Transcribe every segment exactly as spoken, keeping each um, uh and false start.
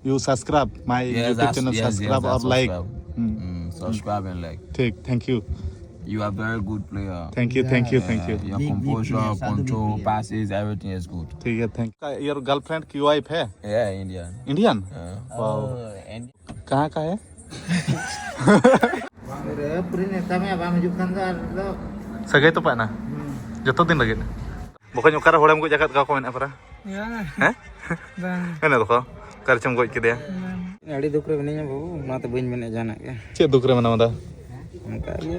You subscribe my Yes, YouTube that's- channel, yes, yes, subscribe that's or like. Subscribe. Hmm. Mm, subscribe and like. ठीक, thank you. You are very good player. Thank you, thank you, thank you. Yeah, your composure, control, passes, everything is good. ठीक है, thank you. Your girlfriend की wife है? Yeah, Indian. Indian? Yeah. Wow. कहाँ का है? ᱥᱟᱹᱜᱟᱹᱭ ᱛᱚᱯᱟᱜ ᱮᱱᱟ? ᱡᱚᱛᱚ ᱫᱤᱱ ᱞᱟᱹᱜᱤᱫ? ᱵᱚᱠᱚᱧ, ᱚᱠᱟᱨᱮ ᱦᱚᱲᱮᱢ ᱜᱚᱡ ᱟᱠᱟᱫ ᱠᱚᱣᱟ ᱠᱚ ᱢᱮᱱᱟ ᱯᱟᱨᱟ? ᱦᱮᱸ? ᱢᱮᱱᱮᱫ ᱫᱚᱠᱚ, ᱚᱠᱟᱨᱮ ᱪᱚᱢ ᱜᱚᱡ ᱠᱮᱫᱮᱭᱟ? ᱟᱹᱰᱤ ᱫᱩᱠ ᱨᱮ ᱢᱤᱱᱟᱹᱧᱟ ᱵᱟᱹᱵᱩ, ᱚᱱᱟᱛᱮ ᱵᱟᱹᱧ ᱢᱮᱱᱮᱫ ᱡᱟᱦᱟᱱᱟᱜ ᱜᱮ᱾ ᱪᱮᱫ ᱫᱩᱠ ᱨᱮ ᱢᱮᱱᱟᱢᱟ ᱫᱟ? ᱚᱱᱠᱟ ᱜᱮ᱾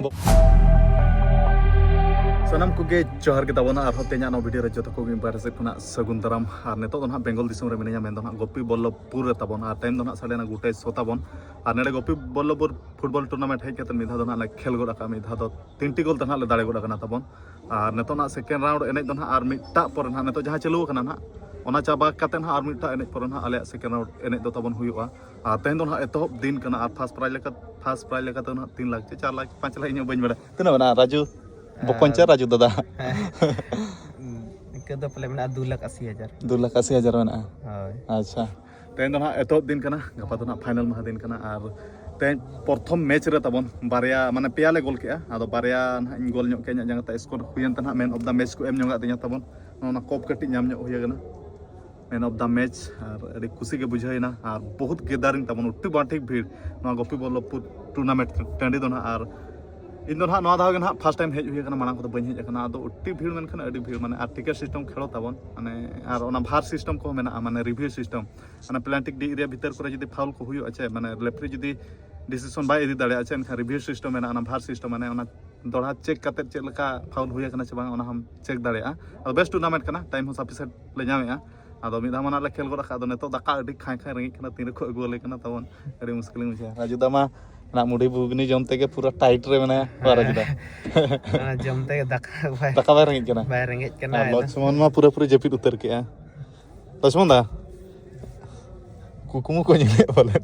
ᱥᱟᱱᱟᱢ ᱠᱚᱜᱮ ᱡᱚᱦᱟᱨ ᱜᱮ ᱛᱟᱵᱚᱱᱟ᱾ ᱟᱨᱦᱚᱸ ᱛᱮᱦᱮᱧᱟᱜ ᱱᱚᱣᱟ ᱵᱷᱤᱰᱤᱭᱳ ᱨᱮ ᱡᱚᱛᱚ ᱠᱚᱜᱮ ᱤᱧ ᱯᱟᱦᱴᱟ ᱥᱮᱫ ᱠᱷᱚᱱᱟᱜ ᱥᱟᱹᱜᱩᱱ ᱫᱟᱨᱟᱢ᱾ ᱟᱨ ᱱᱤᱛᱚᱜ ᱫᱚ ᱱᱟᱦᱟᱜ ᱵᱮᱝᱜᱚᱞ ᱫᱤᱥᱚᱢ ᱨᱮ ᱢᱤᱱᱟᱹᱧᱟ, ᱢᱮᱱᱫᱚ ᱱᱟᱦᱟᱜ ᱜᱳᱯᱤ ᱵᱚᱞᱞᱚᱵᱷᱯᱩᱨ ᱨᱮ ᱛᱟᱵᱚᱱ᱾ ᱟᱨ ᱴᱟᱭᱤᱢ ᱫᱚ ᱱᱟᱦᱟᱜ ᱥᱟᱰᱮ ᱮᱱᱟ ᱜᱚᱴᱟᱭ ᱥᱚ ᱛᱟᱵᱚᱱ᱾ ᱟᱨ ᱱᱚᱰᱮ ᱜᱳᱯᱤ ᱵᱚᱞᱞᱚᱵᱷᱯᱩᱨ ᱯᱷᱩᱴᱵᱚᱞ ᱴᱩᱨᱱᱟᱢᱮᱱᱴ ᱦᱮᱡ ᱠᱟᱛᱮ ᱢᱤᱫ ᱫᱷᱟᱣ ᱫᱚ ᱱᱟᱦᱟᱜ ᱞᱮ ᱠᱷᱮᱞ ᱜᱚᱫ ᱟᱠᱟᱫᱼᱟ, ᱢᱤᱫ ᱫᱷᱟᱣ ᱫᱚ ᱛᱤᱱᱴᱤ ᱜᱳᱞ ᱛᱮ ᱱᱟᱦᱟᱜ ᱞᱮ ᱫᱟᱲᱮ ᱜᱚᱫ ᱟᱠᱟᱱᱟ ᱛᱟᱵᱚᱱ᱾ ᱟᱨ ᱱᱤᱛᱚᱜ ᱱᱟᱦᱟᱜ ᱥᱮᱠᱮᱱᱰ ᱨᱟᱣᱩᱱᱰ ᱮᱱᱮᱡ ᱫᱚ ᱱᱟᱦᱟᱜ ᱟᱨ ᱢᱤᱫᱴᱟᱜ ᱯᱚᱨᱮ ᱱᱟᱦᱟᱜ, ᱱᱤᱛᱚᱜ ᱡᱟᱦᱟᱸ ᱪᱟᱹᱞᱩ ᱟᱠᱟᱱᱟ ᱱᱟᱦᱟᱜ, ᱚᱱᱟ ᱪᱟᱵᱟ ᱠᱟᱛᱮ ᱱᱟᱦᱟᱜ ᱟᱨ ᱢᱤᱫᱴᱟᱜ ᱮᱱᱮᱡ ᱯᱚᱨᱮ ᱱᱟᱦᱟᱜ ᱟᱞᱮᱭᱟᱜ ᱥᱮᱠᱮᱱᱰ ᱨᱟᱣᱩᱱᱰ ᱮᱱᱮᱡ ᱫᱚ ᱛᱟᱵᱚᱱ ᱦᱩᱭᱩᱜᱼᱟ᱾ ᱟᱨ ᱛᱮᱦᱮᱧ ᱫᱚ ᱱᱟᱦᱟᱜ ᱮᱛᱚᱦᱚᱵ ᱫᱤᱱ ᱠᱟᱱᱟ᱾ ᱟᱨ ᱯᱷᱟᱥᱴ ᱯᱨᱟᱭᱤᱡᱽ ᱞᱮᱠᱟ, ᱯᱷᱟᱥᱴ ᱯᱨᱟᱭᱤᱡᱽ ᱞᱮᱠᱟᱛᱮ ᱱᱟᱦᱟᱜ ᱛᱤᱱ ᱞᱟᱠᱷ ᱪᱮ ᱪᱟᱨ ᱞᱟᱠᱷ ᱯᱟᱸᱪ ᱞᱟᱠᱷ ᱤᱧ ᱦᱚᱸ ᱵᱟᱹᱧ ᱵᱟᱲᱟᱭᱟ᱾ ᱛᱤᱱᱟᱹᱜ ᱢᱮᱱᱟᱜᱼᱟ ᱨᱟᱡᱩ? ᱵᱚᱠᱚᱧ ᱪᱮ ᱨᱟᱡᱩ ᱫᱟᱫᱟ? ᱤᱱᱠᱟᱹ ᱫᱚ ᱯᱟᱞᱮ ᱢᱮᱱᱟᱜᱼᱟ ᱫᱩ ᱞᱟᱠᱷ ᱟᱥᱤ ᱦᱟᱡᱟᱨ᱾ ᱫᱩ ᱞᱟᱠᱷ ᱟᱥᱤ ᱦᱟᱡᱟᱨ ᱢᱮᱱᱟᱜᱼᱟ᱾ ᱦᱳᱭ᱾ ᱟᱪᱪᱷᱟ, ᱛᱮᱦᱮᱧ ᱫᱚ ᱱᱟᱦᱟᱜ ᱮᱛᱚᱦᱚᱵ ᱫᱤᱱ ᱠᱟᱱᱟ, ᱜᱟᱯᱟ ᱫᱚ ᱱᱟᱦᱟᱜ ᱯᱷᱟᱭᱱᱟᱞ ᱢᱟᱦᱟ ᱫᱤᱱ ᱠᱟᱱᱟ᱾ ᱟᱨ ᱛᱮᱦᱮᱧ ᱯᱨᱚᱛᱷᱚᱢ ᱢᱮᱪ ᱨᱮ ᱛᱟᱵᱚᱱ ᱵᱟᱨᱭᱟ, ᱢᱟᱱᱮ ᱯᱮᱭᱟ ᱞᱮ ᱜᱳᱞ ᱠᱮᱜᱼᱟ᱾ ᱟᱫᱚ ᱵᱟᱨᱭᱟ ᱱᱟᱦᱟᱜ ᱤᱧ ᱜᱳᱞ ᱧᱚᱜ ᱠᱮᱜᱼᱟ, ᱤᱧᱟᱹᱜ ᱡᱟᱸᱜᱟ ᱛᱮ ᱥᱠᱳᱨ ᱦᱩᱭᱮᱱ ᱛᱮ ᱱᱟᱦᱟᱜ ᱢᱮᱱ ᱚᱯᱷ ᱫᱟ ᱢᱮᱪ ᱠᱚ ᱮᱢ ᱧᱚᱜ ᱟᱫᱤᱧᱟ ᱛᱟᱵᱚᱱ᱾ ᱱᱚᱜᱼᱚ ᱱᱟ ᱠᱚᱯ ᱠᱟᱹᱴᱤᱡ ᱧᱟᱢ ᱧᱚᱜ ᱦᱩᱭ ᱟᱠᱟᱱᱟ, ᱢᱮᱱ ᱚᱯᱷ ᱫᱟ ᱢᱮᱪ᱾ ᱟᱨ ᱟᱹᱰᱤ ᱠᱩᱥᱤ ᱜᱮ ᱵᱩᱡᱷᱟᱹᱣ ᱮᱱᱟ᱾ ᱟᱨ ᱵᱚᱦᱩᱛ ᱜᱮᱫᱟᱨᱤᱝ ᱛᱟᱵᱚᱱ, ᱩᱴᱤ ᱵᱟᱝ ᱴᱷᱤᱠ ᱵᱷᱤᱲ ᱱᱚᱣᱟ ᱜᱳᱯᱤ ᱵᱚᱞᱞᱚᱵᱷᱯᱩᱨ ᱴᱩᱨᱱᱟᱢᱮᱱᱴ ᱴᱟᱺᱰᱤ ᱫᱚ ᱱᱟᱦᱟᱜ᱾ ᱟᱨ ᱤᱧ ᱫᱚ ᱱᱟᱦᱟᱜ ᱱᱚᱣᱟ ᱫᱷᱟᱣ ᱜᱮ ᱱᱟᱦᱟᱜ ᱯᱷᱟᱥᱴ ᱴᱟᱭᱤᱢ ᱦᱮᱡ ᱦᱩᱭ ᱟᱠᱟᱱᱟ, ᱢᱟᱲᱟᱝ ᱠᱚᱫᱚ ᱵᱟᱹᱧ ᱦᱮᱡ ᱟᱠᱟᱱᱟ᱾ ᱟᱫᱚ ᱩᱴᱤ ᱵᱷᱤᱲ ᱢᱮᱱᱠᱷᱟᱱ ᱟᱹᱰᱤ ᱵᱷᱤᱲ, ᱢᱟᱱᱮ ᱟᱨ ᱴᱤᱠᱤᱴ ᱥᱤᱥᱴᱮᱢ ᱠᱷᱮᱞᱳ ᱛᱟᱵᱚᱱ, ᱢᱟᱱᱮ ᱟᱨ ᱚᱱᱟ ᱵᱷᱟᱨ ᱥᱤᱥᱴᱮᱢ ᱠᱚᱦᱚᱸ ᱢᱮᱱᱟᱜᱼᱟ, ᱢᱟᱱᱮ ᱨᱤᱵᱷᱤᱭᱩ ᱥᱤᱥᱴᱮᱢ᱾ ᱚᱱᱟ ᱯᱞᱮᱱᱴᱤᱠ ᱰᱤ ᱮᱨᱤᱭᱟ ᱵᱷᱤᱛᱟᱹᱨ ᱠᱚᱨᱮ ᱡᱩᱫᱤ ᱯᱷᱟᱩᱞ ᱠᱚ ᱦᱩᱭᱩᱜᱼᱟ ᱪᱮ, ᱢᱟᱱᱮ ᱨᱮᱯᱷᱟᱨᱤ ᱡᱩᱫᱤ ᱰᱤᱥᱤᱥᱚᱱ ᱵᱟᱭ ᱤᱫᱤ ᱫᱟᱲᱮᱭᱟᱜᱼᱟ ᱪᱮ, ᱮᱱᱠᱷᱟᱱ ᱨᱤᱵᱷᱤᱭᱩ ᱥᱤᱥᱴᱮᱢ ᱢᱮᱱᱟᱜᱼᱟ, ᱚᱱᱟ ᱵᱷᱟᱨ ᱥᱤᱥᱴᱮᱢ, ᱢᱟᱱᱮ ᱚᱱᱟ ᱫᱚᱲᱦᱟ ᱪᱮᱠ ᱠᱟᱛᱮ ᱪᱮᱫ ᱞᱮᱠᱟ ᱯᱷᱟᱩᱞ ᱦᱩᱭ ᱟᱠᱟᱱᱟ ᱪᱮ ᱵᱟᱝ, ᱚᱱᱟ ᱦᱚᱸᱢ ᱪᱮᱠ ᱫᱟᱲᱮᱭᱟᱜᱼᱟ᱾ ᱟᱫᱚ ᱵᱮᱥ ᱴᱩᱨᱱᱟᱢᱮᱱᱴ ᱠᱟᱱᱟ, ᱴᱟᱭᱤᱢ ᱦᱚᱸ ᱥᱟᱯᱷᱤᱥᱮᱱᱴ ᱞᱮ ᱧᱟᱢᱮᱫᱼᱟ᱾ ᱟᱫᱚ ᱢᱤᱫ ᱫᱷᱟᱣ ᱢᱟ ᱱᱟᱜ ᱞᱮ ᱠᱷᱮᱞ ᱜᱚᱫ ᱟᱠᱟᱫ, ᱟᱫᱚ ᱱᱤᱛᱚᱜ ᱫᱟᱠᱟ ᱟᱹᱰᱤ ᱠᱷᱟᱸᱭ ᱠᱷᱟᱸᱭ ᱨᱮᱸᱜᱮᱡ ᱠᱟᱱᱟ, ᱛᱤᱱ ᱨᱮᱠᱚ ᱟᱹᱜᱩ ᱟᱞᱮ ᱠᱟᱱᱟ ᱛᱟᱵᱚᱱ, ᱟᱹᱰᱤ ᱢᱩᱥᱠᱤᱞ ᱤᱧ ᱵᱩᱡᱷᱟᱹᱣᱟ᱾ ᱨᱟᱡᱩ ᱫᱟ ᱢᱟ ᱱᱟᱜ ᱢᱩᱰᱤ ᱵᱩᱜᱽᱱᱤ ᱡᱚᱢ ᱛᱮᱜᱮ ᱯᱩᱨᱟᱹ ᱴᱟᱭᱤᱴ ᱨᱮ ᱢᱮᱱᱟᱭᱟ᱾ ᱵᱟ ᱨᱟᱡᱩ ᱫᱟ, ᱚᱱᱟ ᱡᱚᱢ ᱛᱮᱜᱮ ᱫᱟᱠᱟ ᱵᱟᱭ ᱫᱟᱠᱟ ᱵᱟᱭ ᱨᱮᱸᱜᱮᱡ ᱠᱟᱱᱟ? ᱵᱟᱭ ᱨᱮᱸᱜᱮᱡ ᱠᱟᱱᱟ᱾ ᱟᱨ ᱞᱚᱪᱷᱢᱚᱱ ᱢᱟ ᱯᱩᱨᱟᱹᱯᱩᱨᱤ ᱡᱟᱹᱯᱤᱫ ᱩᱛᱟᱹᱨ ᱠᱮᱜᱼᱟ᱾ ᱞᱚᱪᱷᱢᱚᱱ ᱫᱟ, ᱠᱩᱠᱢᱩ ᱠᱚ ᱧᱮᱞᱮᱫ ᱯᱟᱞᱮ᱾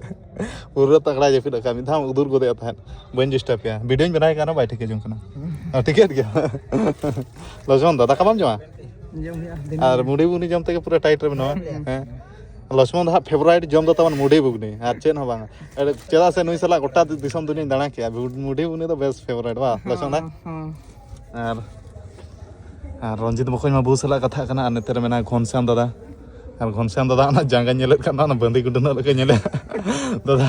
ᱯᱩᱨᱟᱹ ᱛᱟᱜᱲᱟ ᱡᱟᱹᱯᱤᱫ ᱟᱠᱟᱫ, ᱢᱤᱫ ᱫᱷᱟᱣ ᱩᱫᱩᱨ ᱜᱚᱫᱮᱜᱼᱟ ᱛᱟᱦᱮᱸᱫ᱾ ᱵᱟᱹᱧ ᱰᱤᱥᱴᱟᱵᱽ ᱯᱮᱭᱟ, ᱵᱷᱤᱰᱤᱭᱳᱧ ᱵᱮᱱᱟᱣ ᱠᱟᱱᱟ, ᱵᱟᱭ ᱴᱷᱤᱠᱟᱹ ᱡᱚᱝ ᱠᱟᱱᱟ᱾ ᱟᱨ ᱴᱷᱤᱠᱟᱹᱭᱮᱫ ᱜᱮᱭᱟ᱾ ᱞᱚᱪᱷᱢᱚᱱ ᱫᱟ, ᱫᱟᱠᱟ ᱵᱟᱢ ᱡᱚᱢᱟ? ᱡᱚᱢ ᱦᱩᱭᱩᱜᱼᱟ᱾ ᱟᱨ ᱢᱩᱰᱤ ᱵᱩᱜᱽᱱᱤ ᱡᱚᱢ ᱛᱮᱜᱮ ᱯᱩᱨᱟᱹ ᱴᱟᱭᱤᱴ ᱨᱮ ᱢᱮᱱᱟᱢᱟ᱾ ᱦᱮᱸ, ᱞᱚᱪᱷᱢᱚᱱ ᱫᱚ ᱦᱟᱸᱜ ᱯᱷᱮᱵᱟᱨᱟᱭᱤᱴ ᱡᱚᱢ ᱫᱚ ᱛᱟᱵᱚᱱ ᱢᱩᱰᱷᱤ ᱜᱷᱩᱜᱽᱱᱤ, ᱟᱨ ᱪᱮᱫ ᱦᱚᱸ ᱵᱟᱝ᱾ ᱟᱨ ᱪᱮᱫᱟᱜ ᱥᱮ ᱱᱩᱭ ᱥᱟᱞᱟᱜ ᱜᱚᱴᱟ ᱫᱤᱥᱚᱢ ᱫᱩᱱᱤᱭᱟᱹᱧ ᱫᱟᱬᱟ ᱠᱮᱜᱼᱟ, ᱢᱩᱰᱷᱤ ᱜᱷᱩᱜᱽᱱᱤ ᱫᱚ ᱵᱮᱥ ᱯᱷᱮᱵᱟᱨᱟᱭᱤᱴ ᱵᱟ, ᱞᱚᱪᱷᱢᱚᱱ ᱫᱟ? ᱦᱚᱸ, ᱦᱚᱸ᱾ ᱟᱨ, ᱟᱨ ᱨᱚᱧᱡᱤᱛ ᱵᱚᱠᱚᱧ ᱢᱟ ᱵᱟᱹᱦᱩ ᱥᱟᱞᱟᱜ ᱠᱟᱛᱷᱟᱜ ᱠᱟᱱᱟ, ᱟᱨ ᱱᱚᱛᱮ ᱨᱮ ᱢᱮᱱᱟᱭᱟ ᱜᱷᱚᱱᱥᱭᱟᱢ ᱫᱟᱫᱟ᱾ ᱟᱨ ᱜᱷᱚᱱᱥᱭᱟᱢ ᱫᱟᱫᱟ ᱚᱱᱟ ᱡᱟᱸᱜᱟ ᱧᱮᱞᱮᱫ ᱠᱷᱟᱱ ᱫᱚ ᱚᱱᱟ ᱵᱟᱸᱫᱤ ᱜᱩᱰᱟᱹ ᱧᱚᱜ ᱞᱮᱠᱟ ᱧᱮᱞᱮᱫ᱾ ᱫᱟᱫᱟ,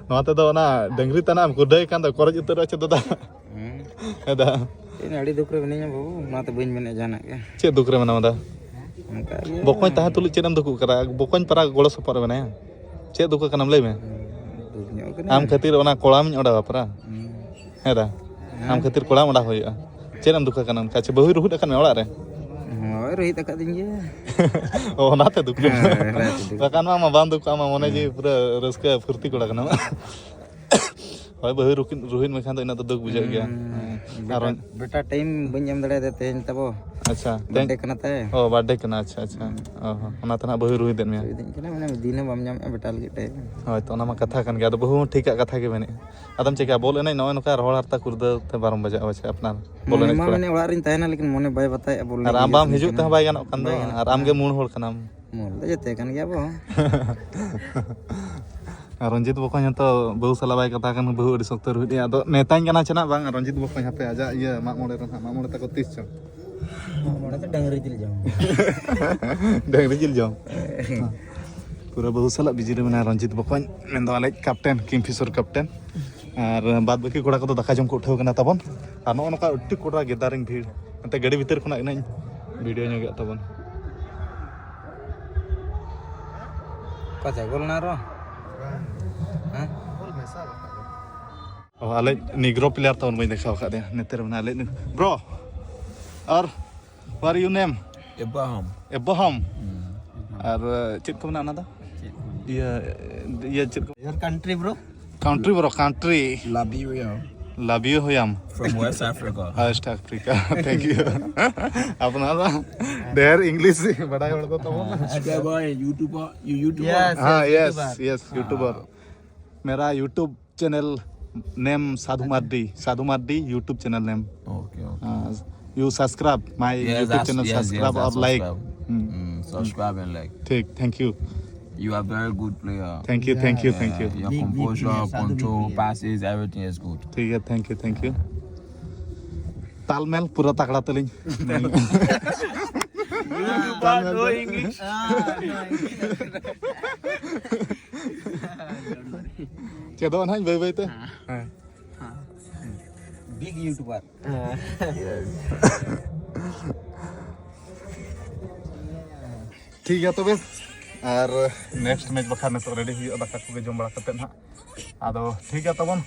ᱱᱚᱣᱟ ᱛᱮᱫᱚ ᱚᱱᱟ ᱰᱟᱹᱝᱨᱤ ᱛᱟᱱᱟᱜ ᱮᱢ ᱠᱩᱰᱟᱹᱭ ᱠᱟᱱ ᱫᱚ ᱠᱚᱨᱚᱡ ᱩᱛᱟᱹᱨᱚᱜᱼᱟ ᱪᱮ ᱫᱟᱫᱟ? ᱦᱩᱸ᱾ ᱫᱟᱫᱟ᱾ ᱤᱧ ᱟᱹᱰᱤ ᱫᱩᱠ ᱨᱮ ᱢᱤᱱᱟᱹᱧᱟ ᱵᱟᱹᱵᱩ, ᱚᱱᱟᱛᱮ ᱵᱟᱹᱧ ᱢᱮᱱᱮᱫ ᱡᱟᱦᱟᱱᱟᱜ ᱜᱮ᱾ ᱪᱮᱫ ᱫᱩᱠ ᱨᱮ ᱢᱮᱱᱟᱢᱟ ᱫᱟ? ᱚᱱᱠᱟ ᱜᱮ᱾ ᱵᱚᱠᱚᱧ ᱛᱟᱦᱮᱸ ᱛᱩᱞᱩᱡ ᱪᱮᱫ ᱮᱢ ᱫᱩᱠᱩᱜ ᱠᱟᱱᱟ? ᱵᱚᱠᱚᱧ ᱯᱟᱨᱟ ᱜᱚᱲᱚ ᱥᱚᱯᱚᱦᱚᱫ ᱨᱮ ᱢᱮᱱᱟᱭᱟ᱾ ᱪᱮᱫ ᱫᱩᱠ ᱠᱟᱱᱟᱢ ᱞᱟᱹᱭ ᱢᱮ? ᱫᱩᱠ ᱧᱚᱜ ᱠᱟᱹᱱᱟᱹᱧ᱾ ᱟᱢ ᱠᱷᱟᱹᱛᱤᱨ ᱚᱱᱟ ᱠᱚᱲᱟᱢᱤᱧ ᱚᱰᱟᱣᱟ ᱯᱟᱨᱟ᱾ ᱦᱩᱸ᱾ ᱦᱮᱸ ᱫᱟ? ᱦᱮᱸ᱾ ᱟᱢ ᱠᱷᱟᱹᱛᱤᱨ ᱠᱚᱲᱟᱢ ᱚᱰᱟᱣ ᱦᱩᱭᱩᱜᱼᱟ᱾ ᱪᱮᱫ ᱮᱢ ᱫᱩᱠ ᱠᱟᱱᱟ ᱚᱱᱠᱟ? ᱪᱮ ᱵᱟᱹᱦᱩᱭ ᱨᱩᱦᱤᱫ ᱟᱠᱟᱫ ᱢᱮᱭᱟ ᱚᱲᱟᱜ ᱨᱮ? ᱦᱳᱭ, ᱨᱩᱦᱤᱫ ᱟᱠᱟᱫᱤᱧ ᱜᱮᱭᱟ᱾ ᱚ, ᱚᱱᱟᱛᱮ ᱫᱩᱠ ᱨᱮ ᱦᱮᱸ, ᱢᱮᱱᱟᱢᱟ᱾ ᱚᱱᱟᱛᱮ ᱫᱩᱠ᱾ ᱵᱟᱠᱷᱟᱱ ᱢᱟ, ᱟᱢ ᱢᱟ ᱵᱟᱢ ᱫᱩᱠ ᱠᱚᱜᱼᱟ, ᱟᱢ ᱢᱟ ᱢᱚᱱᱮ ᱦᱮᱸ᱾ ᱡᱤᱣᱤ ᱯᱩᱨᱟᱹ ᱨᱟᱹᱥᱠᱟᱹ ᱯᱷᱩᱨᱛᱤ ᱠᱚᱲᱟ ᱠᱟᱱᱟᱢ᱾ ᱦᱳᱭ, ᱵᱟᱹᱦᱩᱭ ᱨᱩᱠᱤᱱ-, ᱨᱩᱦᱤᱫ ᱢᱮᱠᱷᱟᱱ ᱫᱚ ᱤᱱᱟᱹᱜ ᱫᱚ ᱫᱩᱠ ᱵᱩᱡᱷᱟᱹᱜ ᱜᱮᱭᱟ᱾ ᱦᱩᱸ᱾ ᱦᱮᱸ᱾ ᱵᱮᱴᱟ, ᱟᱨ ᱵᱮᱴᱟ ᱴᱟᱭᱤᱢ ᱵᱟᱹᱧ ᱮᱢ ᱫᱟᱲᱮᱭᱟᱫᱮᱭᱟ ᱛᱮᱦᱮᱧ ᱛᱟᱵᱚ᱾ ᱟᱪᱪᱷᱟ, ᱵᱟᱨᱛᱷᱰᱮ ᱛᱮᱦᱮᱧ ᱠᱟᱱᱟ ᱛᱟᱭ᱾ ᱚ, ᱵᱟᱨᱛᱷᱰᱮ ᱠᱟᱱᱟ, ᱟᱪᱪᱷᱟ, ᱟᱪᱪᱷᱟ᱾ ᱦᱩᱸ᱾ ᱚ ᱦᱚᱸ, ᱚᱱᱟ ᱛᱮ ᱱᱟᱜ ᱵᱟᱹᱦᱩᱭ ᱨᱩᱦᱤᱫᱮᱫ ᱢᱮᱭᱟ᱾ ᱨᱩᱦᱤᱫᱤᱧ ᱠᱟᱱᱟ, ᱢᱟᱱᱮ ᱢᱤᱫ ᱫᱤᱱ ᱦᱚᱸ ᱵᱟᱢ ᱧᱟᱢᱮᱫᱼᱟ ᱵᱮᱴᱟ ᱞᱟᱹᱜᱤᱫ ᱴᱟᱭᱤᱢ᱾ ᱦᱳᱭ ᱛᱚ, ᱚᱱᱟ ᱢᱟ ᱠᱟᱛᱷᱟ ᱠᱟᱱ ᱜᱮ᱾ ᱟᱫᱚ ᱵᱟᱹᱦᱩ ᱦᱚᱸ ᱴᱷᱤᱠᱟᱜ ᱠᱟᱛᱷᱟ ᱜᱮ ᱢᱮᱱᱮᱫᱼᱟ᱾ ᱟᱫᱚᱢ ᱪᱤᱠᱟᱹᱭᱟ, ᱵᱚᱞ ᱮᱱᱮᱡ ᱱᱚᱜᱼᱚᱭ ᱱᱚᱝᱠᱟ ᱨᱚᱦᱚᱲ ᱦᱟᱨᱛᱟ ᱠᱩᱨᱫᱟᱹ ᱛᱮ ᱵᱟᱨᱚ ᱵᱟᱡᱟᱜᱼᱟ ᱯᱟᱪᱷᱮ ᱟᱯᱱᱟᱨ ᱵᱚᱞ ᱢᱚᱱᱮ ᱮᱱᱮᱡ ᱢᱟ ᱠᱚᱲᱟ᱾ ᱢᱮᱱᱮ ᱚᱲᱟᱜ ᱨᱤᱧ ᱛᱟᱦᱮᱱᱟ, ᱞᱮᱠᱤᱱ ᱢᱚᱱᱮ ᱵᱟᱭ ᱵᱟᱛᱟᱣᱮᱫᱼᱟ ᱵᱚᱞ ᱟᱨ ᱮᱱᱮᱡ ᱟᱢ ᱵᱟᱢ ᱥᱟᱱᱟᱧ ᱦᱤᱡᱩᱜ ᱠᱟᱱᱟ᱾ ᱛᱮᱦᱚᱸ ᱵᱟᱭ ᱜᱟᱱᱚᱜ ᱠᱟᱱ ᱫᱚ, ᱵᱟᱭ ᱜᱟᱱᱚᱜ ᱟᱨ ᱟᱢ ᱠᱟᱱᱟ᱾ ᱜᱮ ᱢᱩᱬ ᱦᱚᱲ ᱠᱟᱱᱟᱢ᱾ ᱢᱩᱬ ᱫᱚ ᱡᱚᱛᱚ ᱠᱟᱱ ᱜᱮᱭᱟ ᱵᱚ᱾ ᱟᱨ ᱨᱚᱧᱡᱤᱛ ᱵᱚᱠᱚᱧ ᱦᱚᱸᱛᱚ ᱵᱟᱹᱦᱩ ᱥᱟᱞᱟᱜ ᱵᱟᱭ ᱠᱟᱛᱷᱟ ᱠᱟᱱ, ᱵᱟᱹᱦᱩ ᱟᱹᱰᱤ ᱥᱚᱠᱛᱚᱭ ᱨᱩᱦᱤᱫ ᱮᱭᱟ᱾ ᱟᱫᱚ ᱱᱮᱣᱛᱟᱧ ᱠᱟᱱᱟ ᱪᱮ ᱱᱟᱜ ᱵᱟᱝ, ᱨᱚᱧᱡᱤᱛ ᱵᱚᱠᱚᱧ ᱦᱟᱯᱮ ᱟᱡᱟᱜ ᱤᱭᱟᱹ ᱢᱟᱜ ᱢᱚᱬᱮ ᱨᱮ ᱱᱟᱜ, ᱢᱟᱜ ᱢᱚᱬᱮ ᱛᱟᱠᱚ ᱛᱤᱥ ᱪᱚ? ᱢᱟᱜ ᱢᱚᱬᱮ ᱫᱚ ᱰᱟᱹᱝᱨᱤ ᱡᱤᱞ ᱡᱚᱢ᱾ ᱰᱟᱹᱝᱨᱤ ᱡᱤᱞ ᱡᱚᱢ᱾ ᱯᱩᱨᱟᱹ ᱵᱟᱹᱦᱩ ᱥᱟᱞᱟᱜ ᱵᱤᱡᱤ ᱨᱮ ᱢᱮᱱᱟᱭᱟ ᱨᱚᱧᱡᱤᱛ ᱵᱚᱠᱚᱧ, ᱢᱮᱱᱫᱚ ᱟᱞᱮᱭᱤᱡ ᱠᱮᱯᱴᱮᱱ, ᱠᱤᱝᱯᱷᱤᱥᱚᱨ ᱠᱮᱯᱴᱮᱱ᱾ ᱟᱨ ᱵᱟᱫ ᱵᱟᱹᱠᱤ ᱠᱚᱲᱟ ᱠᱚᱫᱚ ᱫᱟᱠᱟ ᱡᱚᱢ ᱠᱚ ᱩᱴᱷᱟᱹᱣ ᱠᱟᱱᱟ ᱛᱟᱵᱚᱱ᱾ ᱟᱨ ᱱᱚᱜᱼᱚ ᱱᱚᱝᱠᱟ ᱟᱹᱰᱤ ᱠᱚᱲᱟ ᱜᱮᱫᱟᱨᱤᱝ ᱵᱷᱤᱲ, ᱮᱱᱛᱮ ᱜᱟᱹᱰᱤ ᱵᱷᱤᱛᱤᱨ ᱠᱷᱚᱱᱟᱜ ᱜᱮ ᱱᱟᱜ ᱤᱧ ᱵᱷᱤᱰᱤᱭᱳ ᱧᱚᱜᱮᱫ ᱛᱟᱵᱚᱱ᱾ ᱚᱠᱟ ᱪᱮ ᱜᱳᱞ ᱱᱟ ᱨᱚ? ᱦᱮᱸ? ᱚ, ᱟᱞᱮ ᱱᱤᱜᱽᱨᱳ ᱯᱞᱮᱭᱟᱨ ᱛᱟᱵᱚᱱ ᱵᱟᱹᱧ ᱫᱮᱠᱷᱟᱣ ᱟᱠᱟᱫᱮᱭᱟ᱾ ᱱᱮᱛᱮ ᱨᱮ ᱢᱮᱱᱟᱭᱟ ᱟᱞᱮ ᱱᱤᱜᱽ-, ᱵᱨᱳ, ᱟᱨ what are you name? Abraham. Abraham. ᱦᱩᱸ᱾ ᱟᱨ, ᱟᱨ ᱪᱮᱫ ᱠᱚ ᱢᱮᱱᱟ ᱚᱱᱟ ᱫᱚ? ᱪᱮᱫ ᱠᱚ? ᱤᱭᱟᱹ, ᱤᱭᱟᱹ ᱪᱮᱫ ᱠᱚ? Your country, bro? Country, bro, country. Labioyam. Labioyam. From West Africa. West Africa. Thank you. ᱟᱯᱱᱟᱨ ᱫᱚ ᱰᱷᱮᱨ ᱤᱝᱞᱤᱥ ᱵᱟᱰᱟᱭ ᱦᱚᱲ ᱫᱚ ᱛᱟᱵᱚᱱ᱾ ᱟᱪᱪᱷᱟ, boy, YouTuber, you YouTuber? Yes, ᱦᱮᱸ, yes, yes, YouTuber. Yes, YouTuber. ᱢᱮᱨᱟ YouTube channel name Sadhu Mardi, Sadhu Mardi YouTube channel name. Okay, okay. Uh, you subscribe my YouTube channel, subscribe or like. Hmm. Hmm, subscribe and like. ᱴᱷᱤᱠ, thank you. You are very good player. Thank you, thank you, thank you. Your composure, control, passes, everything is good. ठीक है, thank you, thank you. तालमेल पूरा तगड़ा तलिंग। YouTuber, no English. ᱪᱮᱫᱚᱜ ᱱᱟᱦᱟᱜ ᱵᱟᱹᱭ ᱵᱟᱹᱭ ᱛᱮ᱾ ᱦᱮᱸ᱾ Big YouTuber. ᱴᱷᱤᱠ ᱜᱮᱭᱟ ᱛᱚᱵᱮ, ᱟᱨ next match ᱵᱟᱠᱷᱟᱱ ᱱᱤᱛᱚᱜ ready ᱦᱩᱭᱩᱜᱼᱟ, ᱫᱟᱠᱟ ᱠᱚᱜᱮ ᱡᱚᱢ ᱵᱟᱲᱟ ᱠᱟᱛᱮᱫ ᱱᱟᱦᱟᱜ᱾ ᱟᱫᱚ ᱴᱷᱤᱠ ᱜᱮᱭᱟ ᱛᱟᱵᱚᱱ,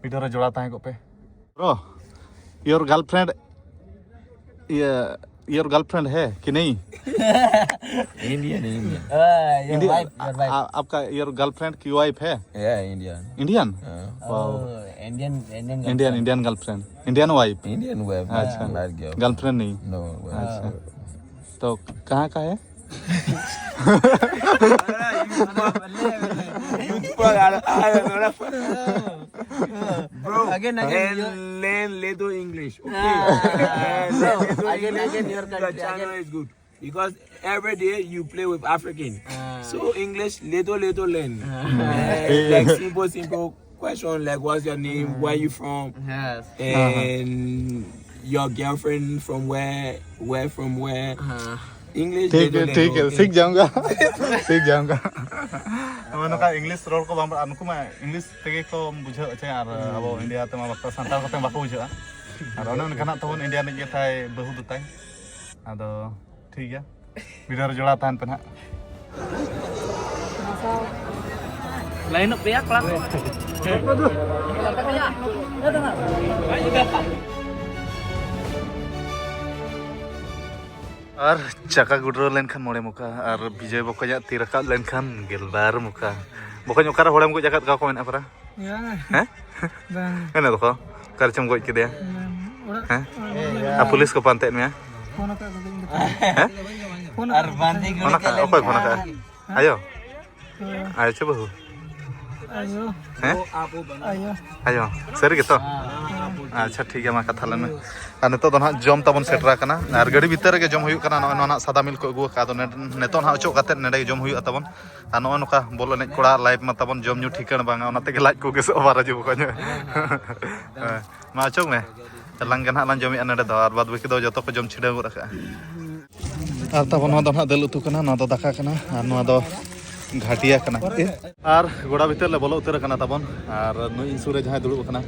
video ᱨᱮ ᱡᱚᱲᱟᱣ ᱛᱟᱦᱮᱸ ᱠᱚᱜ ᱯᱮ᱾ Bro, your girlfriend, ये, your girlfriend है कि नहीं? Indian, Indian. Uh, your Indian? Wife, your wife. आ, आपका, your girlfriend की wife है? Yeah, Indian. Indian? Yeah. Wow. Oh, Indian, Indian Indian, girlfriend. Indian girlfriend. Indian wife? Indian wife. अच्छा। Indian girl. Girlfriend नहीं? No, wife. अच्छा। तो कहाँ का है? Bro, again, again, and learn little English, okay? Ah. And learn little English. Again, again, your country, the channel again. Is good. Because every day you play with African. Ah. So English, little, little learn. Ah. And like simple, simple question like, "What's your name? Where you from?" Yes. And your girlfriend from where? Where from where? Ah. English, ठीक है, little, ठीक है, little. सीख जाऊंगा। सीख जाऊंगा। ᱱᱚᱜᱼᱚᱭ ᱱᱚᱝᱠᱟ English ᱨᱚᱲ ᱠᱚ ᱵᱟᱝ, ᱟᱨ ᱱᱩᱠᱩ ᱢᱟ English ᱛᱮᱜᱮ ᱠᱚ ᱵᱩᱡᱷᱟᱹᱣ ᱦᱚᱪᱚᱭᱟ, ᱟᱨ ᱟᱵᱚ India ᱛᱮᱢᱟ ᱵᱟᱠᱚ, ᱥᱟᱱᱛᱟᱲ ᱠᱚᱛᱮ ᱵᱟᱠᱚ ᱵᱩᱡᱷᱟᱹᱜᱼᱟ᱾ ᱟᱨ ᱚᱱᱮ ᱚᱱᱠᱟᱱᱟᱜ ᱛᱟᱵᱚᱱ India ᱨᱤᱱᱤᱡ ᱜᱮ ᱛᱟᱭ ᱵᱟᱹᱦᱩ ᱫᱚ ᱛᱟᱭ᱾ ᱟᱫᱚ ᱴᱷᱤᱠ ᱜᱮᱭᱟ, video ᱨᱮ ᱡᱚᱲᱟᱣ ᱛᱟᱦᱮᱱ ᱯᱮ ᱱᱟᱦᱟᱜ᱾ ᱞᱟᱭᱤᱱᱚᱜ ᱯᱮᱭᱟ ᱠᱚᱲᱟ ᱠᱚ᱾ ᱟᱨ ᱪᱟᱠᱟ ᱜᱩᱰᱨᱟᱹᱣ ᱞᱮᱱᱠᱷᱟᱱ ᱢᱚᱬᱮ ᱢᱚᱠᱟ, ᱟᱨ ᱵᱤᱡᱚᱭ ᱵᱚᱠᱚᱧᱟᱜ ᱛᱤ ᱨᱟᱠᱟᱵ ᱞᱮᱱᱠᱷᱟᱱ ᱜᱮᱞᱵᱟᱨ ᱢᱚᱠᱟ᱾ ᱵᱚᱠᱚᱧ, ᱚᱠᱟᱨᱮ ᱦᱚᱲᱮᱢ ᱜᱚᱡ ᱟᱠᱟᱫ ᱠᱚᱣᱟ ᱠᱚ ᱢᱮᱱᱟ ᱯᱟᱨᱟ? ᱭᱟ᱾ ᱦᱮᱸ? ᱵᱟᱝ᱾ ᱢᱮᱱᱟ ᱫᱚᱠᱚ, ᱚᱠᱟᱨᱮ ᱪᱚᱢ ᱜᱚᱡ ᱠᱮᱫᱮᱭᱟ? ᱵᱟᱝ᱾ ᱚᱲᱟᱜ, ᱦᱮᱸ? ᱚᱲᱟᱜ ᱨᱮ᱾ ᱟᱨ ᱯᱩᱞᱤᱥ ᱠᱚ ᱯᱟᱱᱛᱮᱭᱮᱫ ᱢᱮᱭᱟ? ᱯᱷᱳᱱ ᱟᱠᱟᱫ ᱠᱚ ᱛᱟᱦᱮᱸᱫ᱾ ᱦᱮᱸ? ᱯᱷᱳᱱ ᱟᱠᱟᱫ ᱠᱚ ᱛᱟᱦᱮᱸᱫ᱾ ᱯᱷᱳᱱ ᱟᱠᱟᱫ, ᱚᱠᱚᱭ ᱯᱷᱳᱱ ᱟᱠᱟᱫ? ᱦᱮᱸ? ᱟᱭᱳ? ᱦᱮᱸ᱾ ᱟᱭᱳ ᱪᱮ ᱵᱟᱹᱦᱩ? ᱟᱭᱳ᱾ ᱦᱮᱸ? ᱟᱭᱳ᱾ ᱟᱭᱳ᱾ ᱥᱟᱹᱨᱤ ᱜᱮᱛᱚ? ᱟᱪᱪᱷᱟ, ᱴᱷᱤᱠ ᱜᱮᱭᱟ, ᱢᱟ ᱠᱟᱛᱷᱟ ᱞᱮᱱ ᱢᱮ᱾ ᱟᱨ ᱱᱤᱛᱚᱜ ᱫᱚ ᱱᱟᱦᱟᱜ ᱡᱚᱢ ᱛᱟᱵᱚᱱ ᱥᱮᱴᱮᱨ ᱟᱠᱟᱱᱟ, ᱟᱨ ᱜᱟᱹᱰᱤ ᱵᱷᱤᱛᱟᱹᱨ ᱨᱮᱜᱮ ᱡᱚᱢ ᱦᱩᱭᱩᱜ ᱠᱟᱱᱟ᱾ ᱱᱚᱜᱼᱚᱭ ᱱᱚᱣᱟ ᱱᱟᱦᱟᱜ ᱥᱟᱫᱟ ᱢᱤᱞ ᱠᱚ ᱟᱹᱜᱩ ᱟᱠᱟᱫ, ᱟᱫᱚ ᱱᱮᱰ-, ᱱᱤᱛᱚᱜ ᱱᱟᱦᱟᱜ ᱚᱪᱚᱜ ᱠᱟᱛᱮᱫ ᱱᱮᱰᱮ ᱜᱮ ᱡᱚᱢ ᱦᱩᱭᱩᱜᱼᱟ ᱛᱟᱵᱚᱱ᱾ ᱟᱨ ᱱᱚᱜᱼᱚᱭ ᱱᱚᱝᱠᱟ ᱵᱚᱞ ᱮᱱᱮᱡ ᱠᱚᱲᱟ ᱞᱟᱭᱤᱯᱷ ᱢᱟ ᱛᱟᱵᱚᱱ, ᱡᱚᱢ ᱧᱩ ᱴᱷᱤᱠᱟᱹᱬ ᱵᱟᱝᱟ, ᱚᱱᱟ ᱛᱮᱜᱮ ᱞᱟᱡ ᱠᱚ ᱜᱮᱥᱚᱜᱼᱟ ᱵᱟᱨᱚ ᱡᱚᱵᱚ ᱠᱚ ᱧᱚᱜ᱾ ᱦᱮᱸ, ᱢᱟ ᱚᱪᱚᱜ ᱢᱮ, ᱟᱞᱟᱝ ᱜᱮ ᱱᱟᱦᱟᱜ ᱞᱟᱝ ᱡᱚᱢᱮᱜᱼᱟ ᱱᱚᱰᱮ ᱫᱚ, ᱟᱨ ᱵᱟᱫ ᱵᱟᱹᱠᱤ ᱫᱚ ᱡᱚᱛᱚ ᱠᱚ ᱡᱚᱢ ᱪᱷᱤᱰᱟᱹᱣ ᱜᱚᱫ ᱟᱠᱟᱜᱼᱟ᱾ ᱟᱨ ᱛᱟᱵᱚᱱ ᱱᱚᱣᱟ ᱫᱚ ᱱᱟᱦᱟᱜ ᱫᱟᱹᱞ ᱩᱛᱩ ᱠᱟᱱᱟ, ᱱᱚᱣᱟ ᱫᱚ ᱫᱟᱠᱟ ᱠᱟᱱᱟ, ᱟᱨ ᱱᱚᱣᱟ ᱫᱚ ᱜᱷᱟᱴᱤᱭᱟ ᱠᱟᱱᱟ᱾ ᱟᱨ ᱜᱚᱲᱟ ᱵᱷᱤᱛᱟᱹᱨ ᱞᱮ ᱵᱚᱞᱚ ᱩᱛᱟᱹᱨ ᱟᱠᱟᱱᱟ ᱛᱟᱵᱚᱱ᱾ ᱟᱨ ᱱᱩᱭ ᱤᱧ ᱥᱩᱨ ᱨᱮ ᱡᱟᱦᱟᱸᱭ ᱫᱩᱲᱩᱵ ᱟᱠᱟᱱᱟ,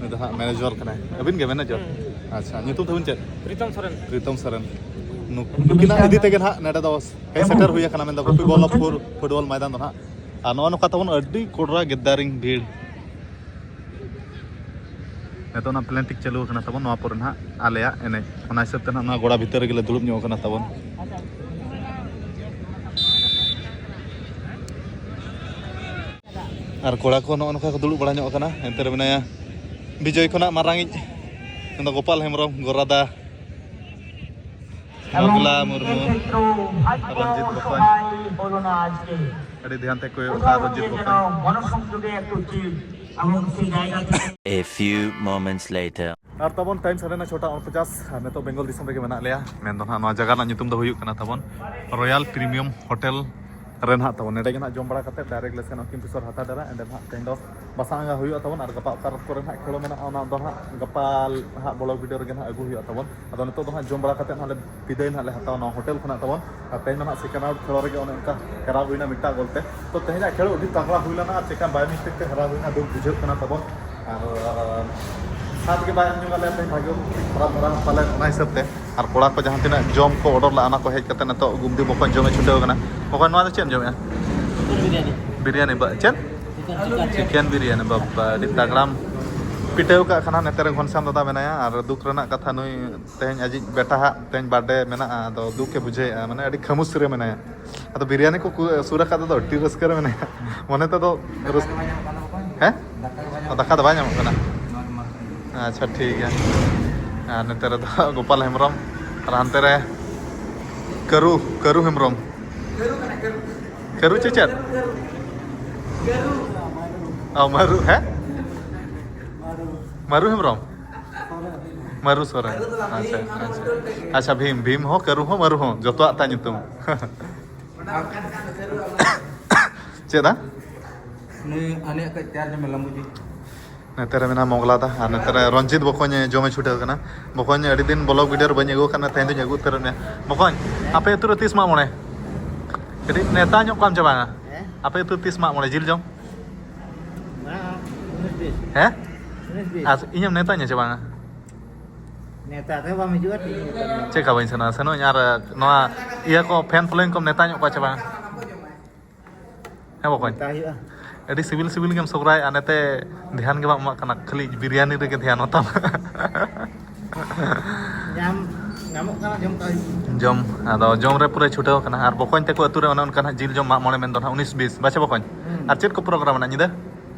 ᱱᱩᱭ ᱫᱚ ᱦᱟᱸᱜ ᱢᱮᱱᱮᱡᱚᱨ ᱠᱟᱱᱟᱭ᱾ ᱟᱹᱵᱤᱱ ᱜᱮ ᱢᱮᱱᱮᱡᱚᱨ? ᱟᱪᱪᱷᱟ, ᱧᱩᱛᱩᱢ ᱛᱟᱹᱵᱤᱱ ᱪᱮᱫ? ᱯᱨᱤᱛᱚᱢ ᱥᱚᱨᱮᱱ᱾ ᱯᱨᱤᱛᱚᱢ ᱥᱚᱨᱮᱱ᱾ ᱱᱩᱠ-, ᱱᱩᱠᱤᱱᱟᱜ ᱤᱫᱤ ᱛᱮᱜᱮ ᱱᱟᱦᱟᱜ ᱱᱚᱰᱮ ᱫᱚ ᱦᱮᱡ ᱥᱮᱴᱮᱨ ᱦᱩᱭ ᱟᱠᱟᱱᱟ, ᱢᱮᱱᱫᱚ ᱜᱳᱯᱤ ᱵᱚᱞᱞᱚᱵᱷᱯᱩᱨ ᱯᱷᱩᱴᱵᱚᱞ ᱢᱚᱭᱫᱟᱱ ᱫᱚ ᱱᱟᱦᱟᱜ᱾ ᱟᱨ ᱱᱚᱜᱼᱚ ᱱᱚᱝᱠᱟ ᱛᱟᱵᱚᱱ ᱟᱹᱰᱤ ᱠᱚᱰᱨᱟ ᱜᱮᱫᱟᱨᱤᱝ ᱵᱷᱤᱲ᱾ ᱱᱤᱛᱚᱜ ᱚᱱᱟ ᱯᱞᱮᱱ ᱴᱤᱠ ᱪᱟᱹᱞᱩ ᱟᱠᱟᱱᱟ ᱛᱟᱵᱚᱱ, ᱱᱚᱣᱟ ᱯᱚᱨᱮ ᱱᱟᱦᱟᱜ ᱟᱞᱮᱭᱟᱜ ᱮᱱᱮᱡ᱾ ᱚᱱᱟ ᱦᱤᱥᱟᱹᱵ ᱛᱮ ᱱᱟᱦᱟᱜ ᱱᱚᱣᱟ ᱜᱚᱲᱟ ᱵᱷᱤᱛᱟᱹᱨ ᱨᱮᱜᱮ ᱞᱮ ᱫᱩᱲᱩᱵ ᱧᱚᱜ ᱟᱠᱟᱱᱟ ᱛᱟᱵᱚᱱ᱾ ᱟᱨ ᱠᱚᱲᱟ ᱠᱚ ᱱᱚᱜᱼᱚ ᱱᱚᱝᱠᱟ ᱠᱚ ᱫᱩᱲᱩᱵ ᱵᱟᱲᱟ ᱧᱚᱜ ᱟᱠᱟᱱᱟ᱾ ᱮᱱᱛᱮ ᱨᱮ ᱢᱮᱱᱟᱭᱟ ᱵᱤᱡᱚᱭ ᱠᱷᱚᱱᱟᱜ ᱢᱟᱨᱟᱝᱤᱡ, ᱢᱮᱱᱫᱚ ᱜᱳᱯᱟᱞ ᱦᱮᱢᱵᱨᱚᱢ, ᱜᱚᱨᱟᱫᱟ, ᱢᱚᱜᱽᱞᱟ ᱢᱩᱨᱢᱩ, ᱨᱚᱧᱡᱤᱛ ᱵᱚᱠᱚᱧ᱾ ᱟᱹᱰᱤ ᱫᱷᱮᱭᱟᱱ ᱛᱮ ᱠᱚᱭᱚᱜ ᱠᱟᱜ ᱨᱚᱧᱡᱤᱛ ᱵᱚᱠᱚᱧ᱾ A few moments later. ᱟᱨ ᱛᱟᱵᱚᱱ ᱴᱟᱭᱤᱢ ᱥᱟᱰᱮᱱᱟ ᱪᱷᱚᱴᱟ ᱩᱱᱯᱚᱪᱟᱥ, ᱟᱨ ᱱᱤᱛᱚᱜ ᱵᱮᱝᱜᱚᱞ ᱫᱤᱥᱚᱢ ᱨᱮᱜᱮ ᱢᱮᱱᱟᱜ ᱞᱮᱭᱟ᱾ ᱢᱮᱱ ᱫᱚ ᱱᱟᱦᱟᱜ ᱱᱚᱣᱟ ᱡᱟᱭᱜᱟ ᱨᱮᱱᱟᱜ ᱧᱩᱛᱩᱢ ᱫᱚ ᱦᱩᱭᱩᱜ ᱠᱟᱱᱟ ᱛᱟᱵᱚᱱ ᱨᱚᱭᱟᱞ ᱯᱨᱤᱢᱤᱭᱟᱢ ᱦᱳᱴᱮᱞ ᱨᱮ ᱱᱟᱦᱟᱜ ᱛᱟᱵᱚᱱ᱾ ᱱᱚᱰᱮ ᱜᱮ ᱱᱟᱦᱟᱜ ᱡᱚᱢ ᱵᱟᱲᱟ ᱠᱟᱛᱮ ᱰᱟᱭᱨᱮᱠᱴ ᱞᱮ ᱥᱮᱱᱚᱜᱼᱟ ᱠᱤᱢᱯᱤᱥᱚᱨ ᱦᱟᱛᱟ ᱰᱮᱨᱟ᱾ ᱮᱸᱰᱮ ᱱᱟᱦᱟᱜ ᱛᱮᱦᱮᱧ ᱫᱚ ᱵᱟᱥᱟ ᱟᱸᱜᱟ ᱦᱩᱭᱩᱜᱼᱟ ᱛᱟᱵᱚᱱ, ᱟᱨ ᱜᱟᱯᱟ ᱚᱠᱟ ᱠᱚᱨᱮ ᱱᱟᱦᱟᱜ ᱠᱷᱮᱞᱳ ᱢᱮᱱᱟᱜᱼᱟ ᱚᱱᱟ ᱫᱚ ᱱᱟᱦᱟᱜ ᱜᱟᱯᱟ ᱱᱟᱦᱟᱜ ᱵᱞᱚᱜ ᱵᱷᱤᱰᱤᱭᱳ ᱨᱮᱜᱮ ᱱᱟᱦᱟᱜ ᱟᱹᱜᱩ ᱦᱩᱭᱩᱜᱼᱟ ᱛᱟᱵᱚᱱ᱾ ᱟᱫᱚ ᱱᱤᱛᱚᱜ ᱫᱚ ᱦᱟᱸᱜ ᱡᱚᱢ ᱵᱟᱲᱟ ᱠᱟᱛᱮ ᱦᱟᱸᱜ ᱞᱮ ᱵᱤᱫᱟᱹᱭ ᱱᱟᱦᱟᱜ ᱞᱮ ᱦᱟᱛᱟᱣᱟ ᱱᱚᱣᱟ ᱦᱳᱴᱮᱞ ᱠᱷᱚᱱᱟᱜ ᱛᱟᱵᱚᱱ᱾ ᱟᱨ ᱛᱮᱦᱮᱧ ᱫᱚ ᱦᱟᱸᱜ ᱥᱮᱠᱮᱱᱰ ᱨᱟᱣᱩᱱᱰ ᱠᱷᱮᱞᱳ ᱨᱮᱜᱮ ᱚᱱᱮ ᱚᱱᱠᱟ ᱦᱮᱨᱟᱣ ᱦᱩᱭᱱᱟ ᱢᱤᱫᱴᱟᱝ ᱜᱳᱞ ᱛᱮ᱾ ᱛᱚ ᱛᱮᱦᱮᱧᱟᱜ ᱠᱷᱮᱞᱳ ᱟᱹᱰᱤ ᱛᱟᱜᱲᱟ ᱦᱩᱭ ᱞᱮᱱᱟ, ᱟᱨ ᱪᱮᱠᱟ ᱵᱟᱭ ᱢᱤᱥᱴᱮᱠ ᱛᱮ ᱦᱮᱨᱟᱣ ᱦᱩᱭᱱᱟ ᱫᱩᱠ ᱵᱩᱡᱷᱟᱹᱜ ᱠᱟᱱᱟ ᱛᱟᱵᱚᱱ᱾ ᱟᱨ ᱥᱟᱛ ᱜᱮ ᱵᱟᱭ ᱮᱢ ᱧᱚᱜ ᱟᱞᱮᱭᱟ ᱛᱮᱦᱮᱧ, ᱵᱷᱟᱜᱮ ᱠᱷᱟᱨᱟᱯ ᱫᱷᱟᱨᱟ ᱯᱟᱞᱮᱱ ᱚᱱᱟ ᱦᱤᱥᱟᱹᱵ ᱛᱮ᱾ ᱟᱨ ᱠᱚᱲᱟ ᱠᱚ ᱡᱟᱦᱟᱸ ᱛᱤᱱᱟᱹᱜ ᱡᱚᱢ ᱠᱚ ᱚᱰᱟᱨ ᱞᱟᱜᱼᱟ, ᱚᱱᱟ ᱠᱚ ᱦᱮᱡ ᱠᱟᱛᱮ ᱱᱤᱛᱚᱜ ᱜᱩᱢᱫᱤ ᱵᱚᱠᱚᱧ ᱡᱚᱢᱮ ᱪᱷᱩᱴᱟᱹᱣ ᱠᱟᱱᱟ᱾ ᱵᱚᱠᱚᱧ, ᱱᱚᱣᱟ ᱫᱚ ᱪᱮᱫ ᱮᱢ ᱡᱚᱢᱮᱜᱼᱟ? ᱵᱤᱨᱭᱟᱱᱤ᱾ ᱵᱤᱨᱭᱟᱱᱤ ᱵᱟ-, ᱪᱮᱫ? ᱪᱤᱠᱮᱱ ᱵᱤᱨᱭᱟᱱᱤ᱾ ᱵᱟᱵᱟ, ᱟᱹᱰᱤ ᱛᱟᱜᱲᱟᱢ ᱯᱤᱴᱟᱹᱣ ᱠᱟᱜ ᱠᱷᱟᱱ᱾ ᱱᱮᱛᱮ ᱨᱮ ᱜᱷᱚᱱᱥᱟᱢ ᱫᱟᱫᱟ ᱢᱮᱱᱟᱭᱟ, ᱟᱨ ᱫᱩᱠ ᱨᱮᱱᱟᱜ ᱠᱟᱛᱷᱟ, ᱱᱩᱭ ᱛᱮᱦᱮᱧ ᱟᱡᱤᱡ ᱵᱮᱴᱟ ᱦᱟᱜ ᱛᱮᱦᱮᱧ ᱵᱟᱨᱛᱷᱰᱮ ᱢᱮᱱᱟᱜᱼᱟ, ᱟᱫᱚ ᱫᱩᱠ ᱮ ᱵᱩᱡᱷᱟᱹᱣᱮᱫᱼᱟ, ᱢᱟᱱᱮ ᱟᱹᱰᱤ ᱠᱷᱟᱹᱢᱩᱥ ᱨᱮ ᱢᱮᱱᱟᱭᱟ᱾ ᱟᱫᱚ ᱵᱤᱨᱭᱟᱱᱤ ᱠᱚ ᱠᱩ-, ᱥᱩᱨ ᱟᱠᱟᱫ ᱛᱮᱫᱚ ᱟᱹᱰᱤ ᱨᱟᱹᱥᱠᱟᱹ ᱨᱮ ᱢᱮᱱᱟᱭᱟ᱾ ᱢᱚᱱᱮ ᱛᱮᱫᱚ ᱨᱟᱹᱥ-, ᱦᱮᱸ? ᱫᱟᱠᱟ ᱫᱚ ᱵᱟᱭ ᱧᱟᱢᱚᱜ ᱠᱟᱱᱟ᱾ ᱟᱪᱪᱷᱟ, ᱴᱷᱤᱠ ᱜᱮᱭᱟ᱾ ᱟᱨ ᱱᱚᱛᱮ ᱨᱮᱫᱚ ᱜᱳᱯᱟᱞ ᱦᱮᱢᱵᱨᱚᱢ, ᱟᱨ ᱦᱟᱱᱛᱮ ᱨᱮ ᱠᱟᱹᱨᱩ, ᱠᱟᱹᱨᱩ ᱦᱮᱢᱵᱨᱚᱢ᱾ ᱠᱟᱹᱨᱩ ᱪᱮ ᱪᱮᱫ? ᱚ, ᱢᱟᱹᱨᱩ, ᱦᱮᱸ? ᱢᱟᱹᱨᱩ ᱦᱮᱢᱵᱨᱚᱢ? ᱢᱟᱹᱨᱩ ᱥᱚᱨᱮᱱ᱾ ᱟᱪᱪᱷᱟ, ᱟᱪᱪᱷᱟ᱾ ᱟᱪᱪᱷᱟ, ᱵᱷᱤᱢ, ᱵᱷᱤᱢ ᱦᱚᱸ, ᱠᱟᱹᱨᱩ ᱦᱚᱸ, ᱢᱟᱹᱨᱩ ᱦᱚᱸ, ᱡᱚᱛᱚᱣᱟᱜ ᱛᱟᱭ ᱧᱩᱛᱩᱢ᱾ ᱪᱮᱫ ᱫᱟ? ᱱᱩᱭ ᱟᱞᱮᱭᱟᱜ ᱠᱟᱹᱡ ᱪᱟᱨᱡᱽ ᱢᱮ ᱞᱟᱢᱵᱩᱡᱤ᱾ ᱱᱚᱛᱮ ᱨᱮ ᱢᱮᱱᱟᱜᱼᱟ ᱢᱚᱜᱽᱞᱟ ᱫᱟ, ᱟᱨ ᱱᱚᱛᱮ ᱨᱮ ᱨᱚᱧᱡᱤᱛ ᱵᱚᱠᱚᱧ ᱮ ᱡᱚᱢᱮ ᱪᱷᱩᱴᱟᱹᱣ ᱠᱟᱱᱟ᱾ ᱵᱚᱠᱚᱧ, ᱟᱹᱰᱤ ᱫᱤᱱ ᱵᱞᱚᱜ ᱵᱷᱤᱰᱤᱭᱳ ᱨᱮ ᱵᱟᱹᱧ ᱟᱹᱜᱩ ᱟᱠᱟᱫ ᱢᱮᱭᱟ, ᱛᱮᱦᱮᱧ ᱫᱚᱧ ᱟᱹᱜᱩ ᱩᱛᱟᱹᱨᱮᱫ ᱢᱮᱭᱟ᱾ ᱵᱚᱠᱚᱧ, ᱟᱯᱮ ᱟᱹᱛᱩ ᱨᱮ ᱛᱤᱥ ᱢᱟᱜ ᱢᱚᱬᱮ? ᱠᱟᱹᱴᱤᱡ ᱱᱮᱣᱛᱟ ᱧᱚᱜ ᱠᱚᱣᱟᱢ ᱪᱮ ᱵᱟᱝᱟ? ᱦᱮᱸ? ᱟᱯᱮ ᱟᱹᱛᱩ ᱛᱤᱥ ᱢᱟᱜ ᱢᱚᱬᱮ, ᱡᱤᱞ ᱡᱚᱢ? ᱢᱮᱱᱟᱜᱼᱟ, ᱩᱱᱤᱥ ᱵᱤᱥ᱾ ᱦᱮᱸ? ᱩᱱᱤᱥ ᱵᱤᱥ᱾ ᱟᱨ ᱤᱧᱮᱢ ᱱᱮᱣᱛᱟᱧᱟ ᱪᱮ ᱵᱟᱝᱟ? ᱱᱮᱣᱛᱟ ᱛᱮ ᱵᱟᱢ ᱦᱤᱡᱩᱜᱼᱟ, ᱴᱷᱤᱠ ᱜᱮᱭᱟ᱾ ᱪᱮᱫ ᱠᱟ ᱵᱟᱹᱧ ᱥᱮᱱᱚᱜᱼᱟ? ᱥᱮᱱᱚᱜ ᱟᱹᱧ᱾ ᱟᱨ ᱱᱚᱣᱟ ᱤᱭᱟᱹ ᱠᱚ, ᱯᱷᱮᱱ ᱯᱷᱚᱞᱳᱭᱤᱝ ᱠᱚᱢ ᱱᱮᱣᱛᱟ ᱧᱚᱜ ᱠᱚᱣᱟ ᱪᱮ ᱵᱟᱝᱟ? ᱦᱮᱸ ᱵᱚᱠᱚᱧ? ᱢᱮᱛᱟ ᱦᱩᱭᱩᱜᱼᱟ᱾ ᱟᱹᱰᱤ ᱥᱤᱵᱤᱞ ᱥᱤᱵᱤᱞ ᱜᱮᱢ ᱥᱚᱜᱽᱨᱟᱭᱮᱫᱼᱟ, ᱱᱮᱛᱮ ᱫᱷᱮᱭᱟᱱ ᱜᱮ ᱵᱟᱢ ᱮᱢᱟᱜ ᱠᱟᱱᱟ, ᱠᱷᱟᱹᱞᱤ ᱵᱤᱨᱭᱟᱱᱤ ᱨᱮᱜᱮ ᱫᱷᱮᱭᱟᱱ ᱦᱟᱛᱟᱢ᱾ ᱧᱟᱢ, ᱧᱟᱢᱚᱜ ᱠᱟᱱᱟ, ᱡᱚᱢ ᱠᱟᱜ ᱦᱩᱭᱩᱜ᱾ ᱡᱚᱢ, ᱟᱫᱚ ᱡᱚᱢ ᱨᱮ ᱯᱩᱨᱟᱹ ᱪᱷᱩᱴᱟᱹᱣ ᱠᱟᱱᱟ᱾ ᱟᱨ ᱵᱚᱠᱚᱧ ᱛᱟᱠᱚ ᱟᱹᱛᱩ ᱨᱮ ᱚᱱᱮ ᱚᱱᱠᱟ ᱱᱟᱦᱟᱜ ᱡᱤᱞ ᱡᱚᱢ ᱢᱟᱜ ᱢᱚᱬᱮ ᱢᱮᱱᱫᱚ ᱱᱟᱦᱟᱜ ᱩᱱᱤᱥ ᱵᱤᱥ, ᱵᱟᱪᱮ ᱵᱚᱠᱚᱧ? ᱦᱩᱸ᱾ ᱟᱨ ᱪᱮᱫ ᱠᱚ ᱯᱨᱳᱜᱨᱟᱢ ᱢᱮᱱᱟᱜᱼᱟ ᱧᱤᱫᱟᱹ?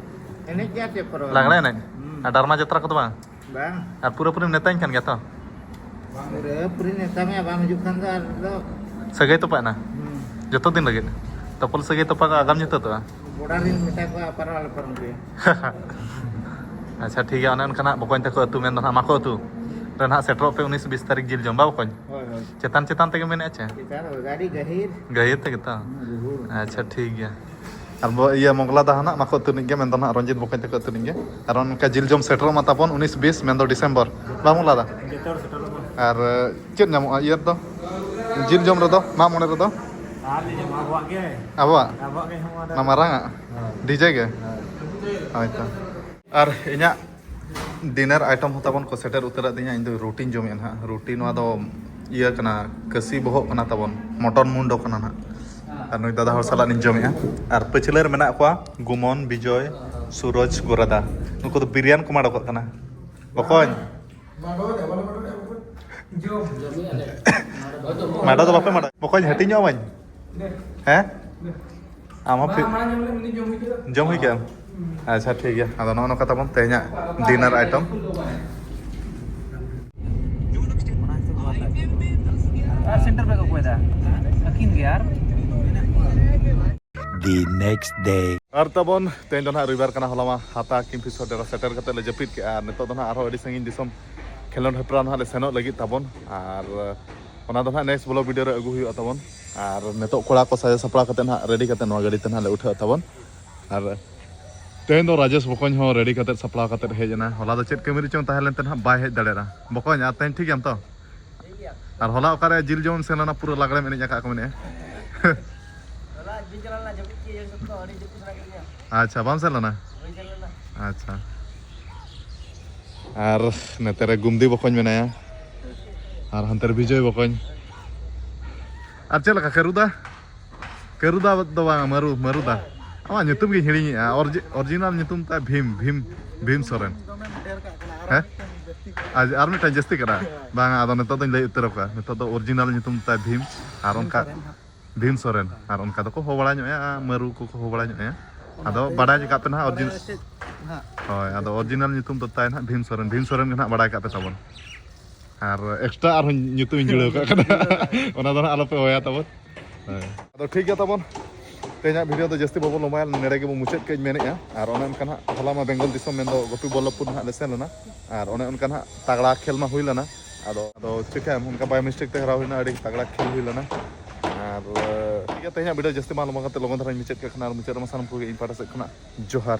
ᱮᱱᱮᱡ ᱜᱮᱭᱟ ᱪᱮᱫ ᱯᱨᱳᱜᱨᱟᱢ? ᱞᱟᱜᱽᱲᱮ ᱮᱱᱮᱡ? ᱦᱩᱸ᱾ ᱟᱨ ᱰᱨᱟᱢᱟ ᱡᱟᱛᱨᱟ ᱠᱚᱫᱚ ᱵᱟᱝ? ᱵᱟᱝ᱾ ᱟᱨ ᱯᱩᱨᱟᱹᱯᱩᱨᱤᱢ ᱱᱮᱣᱛᱟᱧ ᱠᱟᱱ ᱜᱮᱭᱟ ᱛᱚ? ᱯᱩᱨᱟᱹᱯᱩᱨᱤ ᱱᱮᱣᱛᱟ ᱢᱮᱭᱟ, ᱵᱟᱢ ᱦᱤᱡᱩᱜ ᱠᱷᱟᱱ ᱫᱚ ᱟᱨ ᱫᱚ᱾ ᱥᱟᱹᱜᱟᱹᱭ ᱛᱚᱯᱟᱜ ᱮᱱᱟ? ᱦᱩᱸ᱾ ᱡᱚᱛᱚ ᱫᱤᱱ ᱞᱟᱹᱜᱤᱫ? ᱛᱚᱯᱚᱞ ᱥᱟᱹᱜᱟᱹᱭ ᱛᱚᱯᱟᱜ ᱟᱜᱟᱢ ᱧᱩᱛᱟᱹᱛᱚᱜᱼᱟ? ᱵᱚᱰᱟᱨ ᱨᱤᱧ ᱢᱮᱛᱟ ᱠᱚᱣᱟ, ᱯᱟᱨᱚᱢ ᱟᱞᱚ ᱯᱟᱨᱚᱢ ᱯᱮ᱾ ᱟᱪᱪᱷᱟ, ᱴᱷᱤᱠ ᱜᱮᱭᱟ, ᱚᱱᱮ ᱚᱱᱠᱟ ᱱᱟᱜ ᱵᱚᱠᱚᱧ ᱛᱟᱠᱚ ᱟᱹᱛᱩ ᱢᱮᱱᱫᱚ ᱱᱟᱜ ᱢᱟᱠᱚ ᱟᱹᱛᱩ ᱨᱮ ᱱᱟᱜ ᱥᱮᱴᱮᱨᱚᱜ ᱯᱮ ᱩᱱᱤᱥ ᱵᱤᱥ ᱛᱟᱹᱨᱤᱠᱷ ᱡᱤᱞ ᱡᱚᱢ, ᱵᱟ ᱵᱚᱠᱚᱧ? ᱦᱳᱭ, ᱦᱳᱭ᱾ ᱪᱮᱛᱟᱱ ᱪᱮᱛᱟᱱ ᱛᱮᱜᱮ ᱢᱮᱱᱮᱫᱼᱟ ᱪᱮ? ᱪᱮᱛᱟᱱ ᱨᱮ ᱜᱟᱹᱰᱤ ᱜᱟᱹᱦᱤᱨ᱾ ᱜᱟᱹᱦᱤᱨ ᱛᱮᱜᱮ ᱛᱚ? ᱦᱩᱸ, ᱜᱟᱹᱦᱤᱨ᱾ ᱟᱪᱪᱷᱟ, ᱴᱷᱤᱠ ᱜᱮᱭᱟ᱾ ᱟᱨ ᱵᱚ-, ᱤᱭᱟᱹ ᱢᱚᱜᱽᱞᱟ ᱫᱟ ᱦᱚᱸ ᱱᱟᱜ ᱢᱟᱠᱚ ᱟᱹᱛᱩ ᱨᱤᱱᱤᱡ ᱜᱮ, ᱢᱮᱱᱫᱚ ᱱᱟᱜ ᱨᱚᱧᱡᱤᱛ ᱵᱚᱠᱚᱧ ᱛᱟᱠᱚ ᱟᱹᱛᱩ ᱨᱤᱱᱤᱡ ᱜᱮ᱾ ᱟᱨ ᱚᱱᱠᱟ ᱡᱤᱞ ᱡᱚᱢ ᱥᱮᱴᱮᱨᱚᱜ ᱢᱟ ᱛᱟᱵᱚᱱ ᱩᱱᱤᱥ ᱵᱤᱥ, ᱢᱮᱱᱫᱚ ᱰᱤᱥᱮᱢᱵᱚᱨ᱾ ᱵᱟᱝ ᱢᱚᱜᱽᱞᱟ ᱫᱟ? ᱡᱚᱛᱚ ᱦᱚᱲ ᱥᱮᱴᱮᱨᱚᱜ ᱢᱟ᱾ ᱟᱨ, ᱮ, ᱪᱮᱫ ᱧᱟᱢᱚᱜᱼᱟ ᱤᱭᱟᱹ ᱨᱮᱫᱚ? ᱡᱤᱞ ᱡᱚᱢ ᱨᱮᱫᱚ, ᱢᱟᱜ ᱢᱚᱬᱮ ᱨᱮᱫᱚ? ᱟᱨ ᱞᱮ ᱡᱚᱢᱟ ᱟᱵᱚᱣᱟᱜ ᱜᱮ᱾ ᱟᱵᱚᱣᱟᱜ? ᱟᱵᱚᱣᱟᱜ ᱜᱮ ᱧᱟᱢᱚᱜᱼᱟ᱾ ᱚᱱᱟ ᱢᱟᱨᱟᱝ ᱟᱜ? ᱦᱳᱭ᱾ ᱰᱤᱡᱮ ᱜᱮ? ᱦᱳᱭ᱾ ᱦᱳᱭ ᱛᱚ᱾ ᱟᱨ ᱤᱧᱟᱹᱜ ᱰᱤᱱᱟᱨ ᱟᱭᱴᱮᱢ ᱦᱚᱸ ᱛᱟᱵᱚᱱ ᱠᱚ ᱥᱮᱴᱮᱨ ᱩᱛᱟᱹᱨᱟᱫ ᱛᱤᱧᱟᱹ᱾ ᱤᱧ ᱫᱚ ᱨᱩᱴᱤᱧ ᱡᱚᱢᱮᱫᱼᱟ ᱱᱟᱦᱟᱜ᱾ ᱨᱩᱴᱤ ᱱᱚᱣᱟ ᱫᱚ ᱤᱭᱟᱹ ᱠᱟᱱᱟ, ᱠᱟᱹᱥᱤ ᱵᱚᱦᱚᱜ ᱠᱟᱱᱟ ᱛᱟᱵᱚᱱ, ᱢᱚᱴᱚᱱ ᱢᱩᱱᱰᱚ ᱠᱟᱱᱟ ᱱᱟᱦᱟᱜ᱾ ᱟᱨ ᱱᱩᱭ ᱫᱟᱫᱟ ᱦᱚᱲ ᱥᱟᱞᱟᱜ ᱞᱤᱧ ᱡᱚᱢᱮᱫᱼᱟ᱾ ᱟᱨ ᱯᱟᱹᱪᱷᱞᱟᱹ ᱨᱮ ᱢᱮᱱᱟᱜ ᱠᱚᱣᱟ ᱜᱩᱢᱚᱱ, ᱵᱤᱡᱚᱭ, ᱥᱩᱨᱚᱡᱽ, ᱜᱳᱨᱟᱫᱟ᱾ ᱱᱩᱠᱩ ᱫᱚ ᱵᱤᱨᱤᱭᱟᱱ ᱠᱚ ᱢᱟᱰᱚᱠᱚᱜ ᱠᱟᱱᱟ᱾ ᱵᱚᱠᱚᱧ᱾ ᱢᱟᱰᱚ ᱫᱚ ᱵᱟᱯᱮ ᱢᱟᱰᱚ? ᱵᱚᱠᱚᱧ, ᱦᱟᱹᱴᱤᱧᱚᱜ ᱟᱹᱢᱟᱹᱧ? ᱦᱮᱸ? ᱟᱢ ᱦᱚᱸ ᱯᱷᱤ-, ᱡᱚᱢ ᱦᱩᱭ ᱠᱮᱫᱟᱢ? ᱟᱪᱪᱷᱟ, ᱴᱷᱤᱠ ᱜᱮᱭᱟ᱾ ᱟᱫᱚ ᱱᱚᱜᱼᱚ ᱱᱚᱝᱠᱟ ᱛᱟᱵᱚᱱ ᱛᱮᱦᱮᱧᱟᱜ ᱰᱤᱱᱟᱨ ᱟᱭᱴᱮᱢ᱾ ᱟᱨ ᱥᱮᱱᱴᱟᱨ ᱵᱮᱜᱽ ᱚᱠᱚᱭ ᱫᱟ? ᱟᱹᱠᱤᱱ ᱜᱮ ᱟᱨ The next day. ᱟᱨ ᱛᱟᱵᱚᱱ ᱛᱮᱦᱮᱧ ᱫᱚ ᱱᱟᱦᱟᱜ ᱨᱚᱵᱤᱵᱟᱨ ᱠᱟᱱᱟ, ᱦᱚᱞᱟ ᱢᱟ ᱦᱟᱛᱟ ᱠᱤᱢᱯᱷᱤᱥᱚᱨ ᱰᱮᱨᱟ ᱥᱮᱴᱮᱨ ᱠᱟᱛᱮ ᱞᱮ ᱡᱟᱹᱯᱤᱫ ᱠᱮᱜᱼᱟ᱾ ᱟᱨ ᱱᱤᱛᱚᱜ ᱫᱚ ᱱᱟᱦᱟᱜ ᱟᱨᱦᱚᱸ ᱟᱹᱰᱤ ᱥᱟᱺᱜᱤᱧ ᱫᱤᱥᱚᱢ ᱠᱷᱮᱞᱳᱰ ᱦᱮᱯᱨᱟᱣ ᱱᱟᱦᱟᱜ ᱞᱮ ᱥᱮᱱᱚᱜ ᱞᱟᱹᱜᱤᱫ ᱛᱟᱵᱚᱱ᱾ ᱟᱨ ᱚᱱᱟ ᱫᱚ ᱱᱟᱦᱟᱜ next vlog video ᱨᱮ ᱟᱹᱜᱩ ᱦᱩᱭᱩᱜᱼᱟ ᱛᱟᱵᱚᱱ᱾ ᱟᱨ ᱱᱤᱛᱚᱜ ᱠᱚᱲᱟ ᱠᱚ ᱥᱟᱡᱟᱣ ᱥᱟᱯᱲᱟᱣ ᱠᱟᱛᱮ ᱱᱟᱦᱟᱜ ᱨᱮᱰᱤ ᱠᱟᱛᱮ ᱱᱚᱣᱟ ᱜᱟᱹᱰᱤ ᱛᱮ ᱱᱟᱦᱟᱜ ᱞᱮ ᱩᱴᱷᱟᱹᱜᱼᱟ ᱛᱟᱵᱚᱱ᱾ ᱟᱨ ᱛᱮᱦᱮᱧ ᱫᱚ ᱨᱟᱡᱮᱥ ᱵᱚᱠᱚᱧ ᱦᱚᱸ ᱨᱮᱰᱤ ᱠᱟᱛᱮ ᱥᱟᱯᱲᱟᱣ ᱠᱟᱛᱮ ᱦᱮᱡ ᱮᱱᱟ᱾ ᱦᱚᱞᱟ ᱫᱚ ᱪᱮᱫ ᱠᱟᱹᱢᱤ ᱨᱮᱪᱚᱝ ᱛᱟᱦᱮᱸ ᱞᱮᱱ ᱛᱮ ᱱᱟᱦᱟᱜ ᱵᱟᱭ ᱦᱮᱡ ᱫᱟᱲᱮᱭᱟᱫᱟ᱾ ᱵᱚᱠᱚᱧ, ᱟᱨ ᱛᱮᱦᱮᱧ ᱴᱷᱤᱠ ᱜᱮᱭᱟᱢ ᱛᱚ? ᱟᱨ ᱦᱚᱞᱟ ᱚᱠᱟᱨᱮ ᱡᱤᱞ ᱡᱚᱢ ᱥᱮᱱ ᱞᱮᱱᱟ, ᱯᱩᱨᱟᱹ ᱞᱟᱜᱽᱲᱮᱢ ᱮᱱᱮᱡ ᱟᱠᱟᱫ ᱠᱚ ᱢᱮᱱᱮᱫᱼᱟ᱾ ᱦᱚᱞᱟ ᱡᱤᱞ ᱪᱟᱞᱟᱣ ᱞᱮᱱᱟ, ᱡᱟᱹᱯᱤᱫ ᱠᱮᱫ ᱡᱚᱢ ᱠᱚ, ᱟᱹᱰᱤ ᱡᱟᱹᱯᱤᱫ ᱥᱟᱱᱟ ᱠᱮᱫ ᱞᱤᱧᱟ᱾ ᱟᱪᱪᱷᱟ, ᱵᱟᱢ ᱥᱮᱱ ᱞᱮᱱᱟ? ᱵᱟᱹᱧ ᱥᱮᱱ ᱞᱮᱱᱟ᱾ ᱟᱪᱪᱷᱟ᱾ ᱟᱨ ᱱᱚᱛᱮ ᱨᱮ ᱜᱩᱢᱫᱤ ᱵᱚᱠᱚᱧ ᱢᱮᱱᱟᱭᱟ, ᱟᱨ ᱦᱟᱱᱛᱮ ᱨᱮ ᱵᱤᱡᱚᱭ ᱵᱚᱠᱚᱧ᱾ ᱟᱨ ᱪᱮᱫ ᱞᱮᱠᱟ ᱠᱟᱹᱨᱩᱫᱟ? ᱠᱟᱹᱨᱩᱫᱟ ᱫᱚ ᱵᱟᱝ, ᱢᱟᱹᱨᱩ, ᱢᱟᱹᱨᱩᱫᱟ᱾ ᱟᱢᱟᱜ ᱧᱩᱛᱩᱢ ᱜᱤᱧ ᱦᱤᱲᱤᱧᱮᱜᱼᱟ᱾ ᱚᱨᱡᱤ-, original ᱧᱩᱛᱩᱢ ᱛᱟᱭ ᱵᱷᱤᱢ, ᱵᱷᱤᱢ, ᱵᱷᱤᱢ ᱥᱚᱨᱮᱱ᱾ ᱫᱚᱢᱮᱢ ᱰᱷᱮᱨ ᱠᱟᱜ ᱠᱟᱱᱟ, ᱟᱨ ᱦᱮᱸ? ᱢᱤᱫᱴᱮᱱ ᱡᱟᱹᱥᱛᱤ ᱠᱟᱜ ᱠᱟᱱᱟ᱾ ᱟᱨ, ᱟᱨ ᱢᱤᱫᱴᱟᱝ ᱡᱟᱹᱥᱛᱤ ᱠᱟᱱᱟ? ᱵᱟᱝᱟ, ᱟᱫᱚ ᱱᱤᱛᱚᱜ ᱫᱚᱧ ᱞᱟᱹᱭ ᱩᱛᱟᱹᱨ ᱟᱠᱚᱣᱟ᱾ ᱱᱤᱛᱚᱜ ᱫᱚ original ᱧᱩᱛᱩᱢ ᱛᱟᱭ ᱵᱷᱤᱢ, ᱟᱨ ᱵᱷᱤᱢ ᱚᱱᱠᱟ ᱥᱚᱨᱮᱱ ᱦᱟᱸᱜ᱾ ᱵᱷᱤᱢ ᱥᱚᱨᱮᱱ, ᱟᱨ ᱚᱱᱠᱟ ᱫᱚᱠᱚ ᱦᱚᱦᱚ ᱵᱟᱲᱟ ᱧᱚᱜ ᱮᱭᱟ, ᱢᱟᱹᱨᱩ ᱠᱚᱠᱚ ᱦᱚᱦᱚ ᱵᱟᱲᱟ ᱧᱚᱜ ᱮᱭᱟ᱾ ᱟᱫᱚ ᱚᱱᱟᱛᱮ ᱵᱟᱰᱟᱭ ᱠᱟᱜ ᱯᱮ ᱱᱟᱦᱟᱜ, ᱚᱱᱟ original ᱪᱮᱫ ᱦᱟᱸᱜ? ᱦᱳᱭ, ᱟᱫᱚ original ᱧᱩᱛᱩᱢ ᱫᱚ ᱛᱟᱭ ᱱᱟᱦᱟᱜ ᱵᱷᱤᱢ ᱥᱚᱨᱮᱱ᱾ ᱵᱷᱤᱢ ᱥᱚᱨᱮᱱ ᱜᱮ ᱱᱟᱦᱟᱜ ᱵᱟᱰᱟᱭ ᱠᱟᱜ ᱯᱮ ᱛᱟᱵᱚᱱ᱾ ᱟᱨ extra ᱟᱨᱦᱚᱸ ᱧᱩᱛᱩᱢᱤᱧ ᱡᱩᱲᱟᱹᱣ ᱠᱟᱜ ᱠᱟᱱᱟ᱾ ᱚᱱᱟ ᱫᱚ ᱱᱟᱦᱟᱜ ᱟᱞᱚᱯᱮ ᱦᱚᱦᱚᱭᱟ ᱛᱟᱵᱚᱱ᱾ ᱦᱳᱭ᱾ ᱟᱫᱚ ᱴᱷᱤᱠ ᱜᱮᱭᱟ ᱛᱟᱵᱚᱱ, ᱛᱮᱦᱮᱧᱟᱜ video ᱫᱚ ᱡᱟᱹᱥᱛᱤ ᱵᱟᱵᱚᱱ ᱞᱚᱢᱵᱟᱭᱟ, ᱱᱚᱰᱮ ᱜᱮᱵᱚᱱ ᱢᱩᱪᱟᱹᱫ ᱠᱟᱜ ᱤᱧ ᱢᱮᱱᱮᱫᱼᱟ᱾ ᱟᱨ ᱚᱱᱮ ᱚᱱᱠᱟ ᱱᱟᱦᱟᱜ ᱦᱚᱞᱟ ᱢᱟ ᱵᱮᱝᱜᱚᱞ ᱫᱤᱥᱚᱢ ᱢᱮᱱᱫᱚ ᱜᱳᱯᱤ ᱵᱚᱞᱞᱚᱵᱷᱯᱩᱨ ᱱᱟᱦᱟᱜ ᱞᱮ ᱥᱮᱱ ᱞᱮᱱᱟ᱾ ᱟᱨ ᱚᱱᱮ ᱚᱱᱠᱟ ᱱᱟᱦᱟᱜ ᱛᱟᱜᱲᱟ ᱠᱷᱮᱞ ᱢᱟ ᱦᱩᱭ ᱞᱮᱱᱟ᱾ ᱟᱫᱚ, ᱟᱫᱚ ᱪᱤᱠᱟᱹᱭᱟᱢ, ᱚᱱᱠᱟ by mistake ᱛᱮ ᱦᱟᱨᱟᱣ ᱦᱩᱭᱱᱟ, ᱟᱹᱰᱤ ᱛᱟᱜᱲᱟ ᱠᱷᱮᱞ ᱦᱩᱭ ᱞᱮᱱᱟ᱾ ᱟᱨ, ᱴᱷᱤᱠ ᱜᱮᱭᱟ, ᱛᱮᱦᱮᱧᱟᱜ video ᱡᱟᱹᱥᱛᱤ ᱵᱟᱝ ᱞᱚᱢᱵᱟ ᱠᱟᱛᱮ ᱞᱚᱜᱚᱱ ᱫᱷᱟᱨᱟᱧ ᱢᱩᱪᱟᱹᱫ ᱠᱟᱜ ᱠᱟᱱᱟ᱾ ᱟᱨ ᱢᱩᱪᱟᱹᱫ ᱨᱮᱢᱟ ᱥᱟᱱᱟᱢ ᱠᱚᱜᱮ ᱤᱧ ᱯᱟᱦᱴᱟ ᱥᱮᱫ ᱠᱷᱚᱱᱟᱜ ᱡᱚᱦᱟᱨ᱾